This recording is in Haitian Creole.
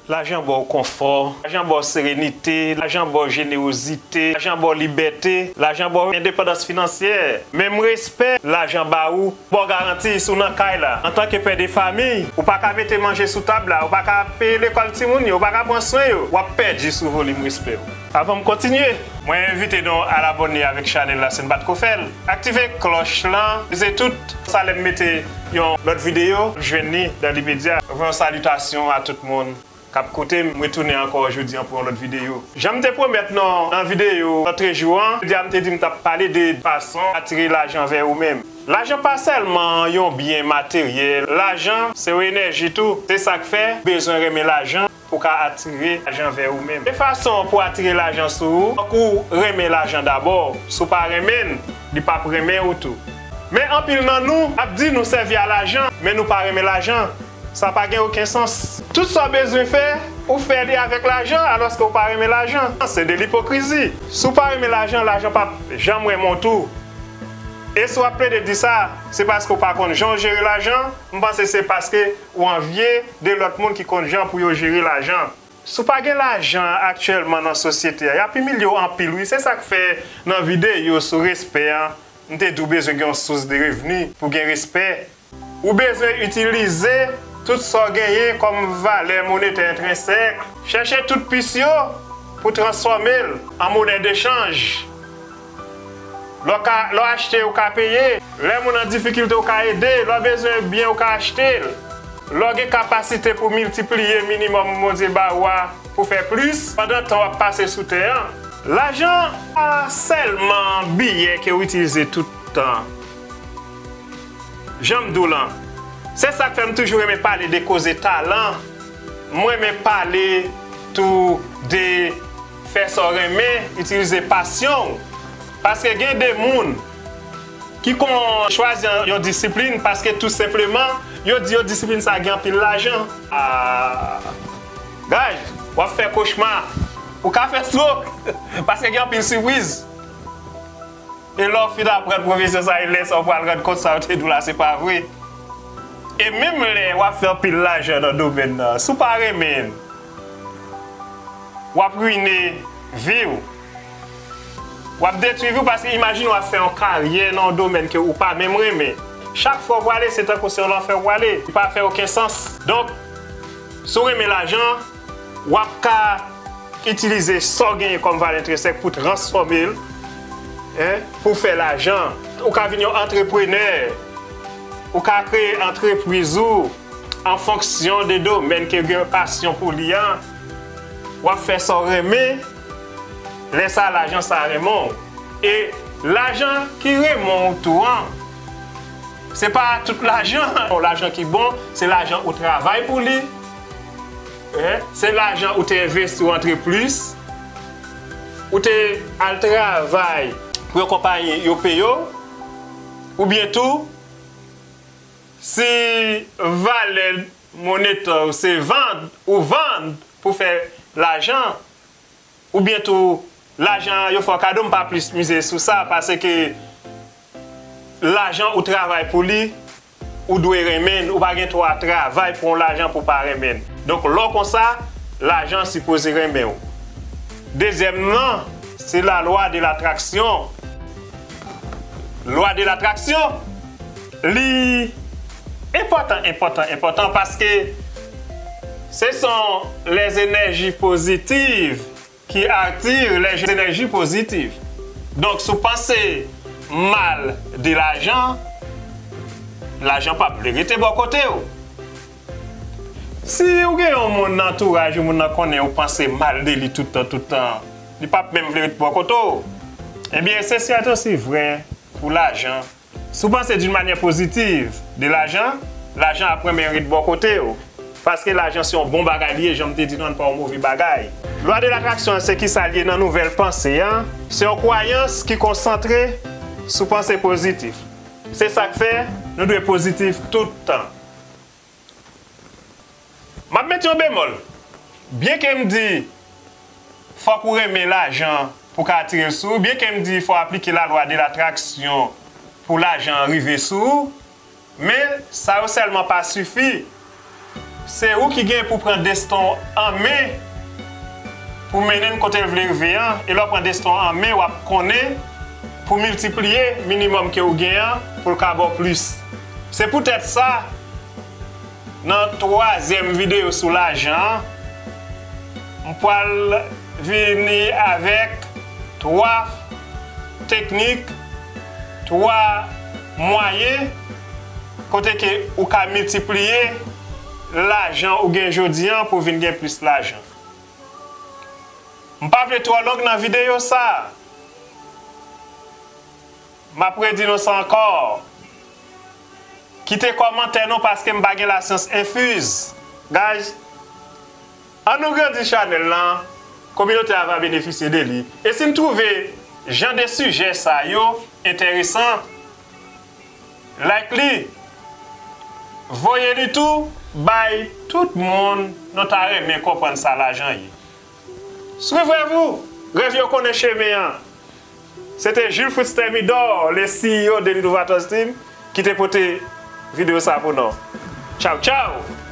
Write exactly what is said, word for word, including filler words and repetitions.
Lajan ba w konfò, lajan ba w serenite, lajan ba w jenerozite, lajan ba w libète, lajan ba w endepandans finansyè. Menm respè lajan ba ou, ba w garanti si w nan kay la. Antanke pè de fanmi, ou pa ka mete manje sou tab la, ou pa ka peye lekòl timoun yo, ou pa ka pran swen yo, w ap pèdi sou volim respè w. Avan m kontinye, mwen envite nou al abòne avèk chanèl la si n pa t ko fè l. Aktive klòch lan, se tout sa lè m mete yon lòt videyo, jwenn li dan limedya. Yon salitasyon a tout moun k ap koute m, mwen tounen ankò jodi an pou yon lòt videyo. Jan m te pwomèt nou nan videyo lòtrejou an, jodi a m te di m t ap pale de fason atire lajan vè ou menm. Lajan pa sèlman yon byen materyèl, lajan se yon enèji tou. Se sa k fè bezwen renmen lajan pou w ka atire lajan vè ou menm. De fason pou atire lajan sou ou, fòk ou renmen lajan dabò. Si w pa renmen l, li p ap renmen ou tou. Men anpil nan nou ap di nou sèvi a lajan, men nou pa renmen lajan. Sa pa gen okenn sans. Tout sa w bezwen fè, ou fè li avèk lajan, alòske w pa renmen lajan. Se de lipokrizi. Si w pa renmen lajan, lajan p ap janm renmen w tou. E si w ap plede di sa, se paske w pa konn jan w jere lajan, m panse se paske ou anvye de lòt moun ki konn jan pou yo jere lajan. Si w pa gen lajan aktyèlman nan sosyete a, y ap imilye w anpil wi. Se sa k fè nan videyo sou respè an, m te di w bezwen gen yon sous de revni pou gen respè. Ou bezwen itilize tout sa w genyen kòm valè monetè entrensèk. Chèche tout pis yo pou transfòme l an monè dechanj. Lè w ka, lè w achte, ou ka peye. Lè moun an difikilte, ou ka ede. Lè w bezwen byen, ou ka achte l. Lè w gen kapasite pou miltipliye minimòm Bondye ba ou a pou fè plis, pandan tan w ap pase sou tè an. Lajan pa sèlman biyè ke w itilize tout tan. Jan m di w lan, se sa k fè m toujou renmen pale de koze talan. M renmen pale tou de fè sa w renmen, itilize pasyon w. Paske gen de moun ki konn chwazi yon disiplin paske tou senpleman, yo di yo disiplin sa gen anpil lajan. Ah, guys, w ap fè kochma. Ou ka fè stroke paske gen anpil sipriz. E lè w fin aprann pwofesyon sa, e lè sa w pral rann kont sa yo te di w la se pa vre. E menm lè w ap fè anpil lajan nan domèn nan, si w pa renmen l, w ap rine vi w. W ap detwi vi w paske imajine w ap fè yon karyè nan yon domèn ke ou pa menm renmen. Chak fwa w prale, se tankou se yon lanfè w prale. Li pa fè okenn sans. Donk, si w renmen lajan, w ap ka itilize sa w genyen kòm valè entrensèk pou transfòme l, en, pou fè lajan. Ou ka vin yon antreprenè. Ou ka kreye antrepriz ou an fonksyon de domèn ke w gen pasyon pou li an. W ap fè sa w renmen. Lè sa, lajan sa renmen w. E lajan ki renmen w tou an, se pa tout lajan. Yon lajan ki bon, se lajan ou travay pou li. En, se lajan ou te envesti, ou antre plis, ou te al travay pou yon konpayi, yo peye w, oubyen tou, si valè monetè w se vann, ou vann pou fè lajan, oubyen tou, lajan an, yo fè w kado, m pa plis mize sou sa, paske lajan ou travay pou li, ou dwe renmen l, ou pa gen dwa travay pou yon lajan pou w pa renmen l. Donk, lè w konsa, lajan sipoze renmen w. Dezyèm nan, se la loi de l'attraction. Lwa de latraksyon, li enpòtan, enpòtan, enpòtan, paske ce sont les énergies positives qui attirent les énergies positives. Donk, si w panse mal de lajan, lajan p ap vle rete bò kote w. Si w gen yon moun nan antouraj ou, moun nan konnen ou panse mal de li tout tan, tout tan, li p ap menm vle ret bò kote w. Ebyen, se sèt osi vrè pou lajan. Si w panse d'une manière positive de lajan, lajan ap renmen ret bò kote w. Paske lajan se yon bon bagay li ye, jan m te di nou, l pa yon move bagay. Lwa de latraksyon an, se kisa l ye nan nouvèl panse an? Se yon kwayans ki konsantre sou panse pozitif. Se sa k fè nou dwe pozitif tout tan. M ap met yon bemòl. Byenke m di fòk ou renmen lajan pou w ka atire l sou ou, byenke m di fò w aplike lalwa de latraksyon pou lajan an rive sou ou, men sa yo sèlman pa sifi. Se ou ki gen pou pran desten w an men, pou mennen l kote l vle rive an, e lè w pran desten w an men, w ap konnen pou miltipliye minimòm ke w gen an pou l ka ba w plis. Se poutèt sa, nan twazyèm videyo sou lajan an, m pral vini avèk twa teknik, twa mwayen kote ke ou ka miltipliye lajan ou gen jodi an pou vin gen plis lajan. M pa vle twò long nan videyo sa. M ap redi nou sa ankò. Kite kòmantè nou paske m pa gen lasyans enfiz. Guys, an nou grandi chanèl lan, kominote a va benefisye de li. E si n twouve jan de sijè sa yo enteresan, like li, voye li tou bay tout moun nou ta renmen konprann sa lajan ye. Swiv rèv ou, rèv yo konnen chemen an. Se te Jules Fritz Thermidor, le C E O de l'Innovators Team, ki te pote videyo sa pou nou. Tchaw, tchaw!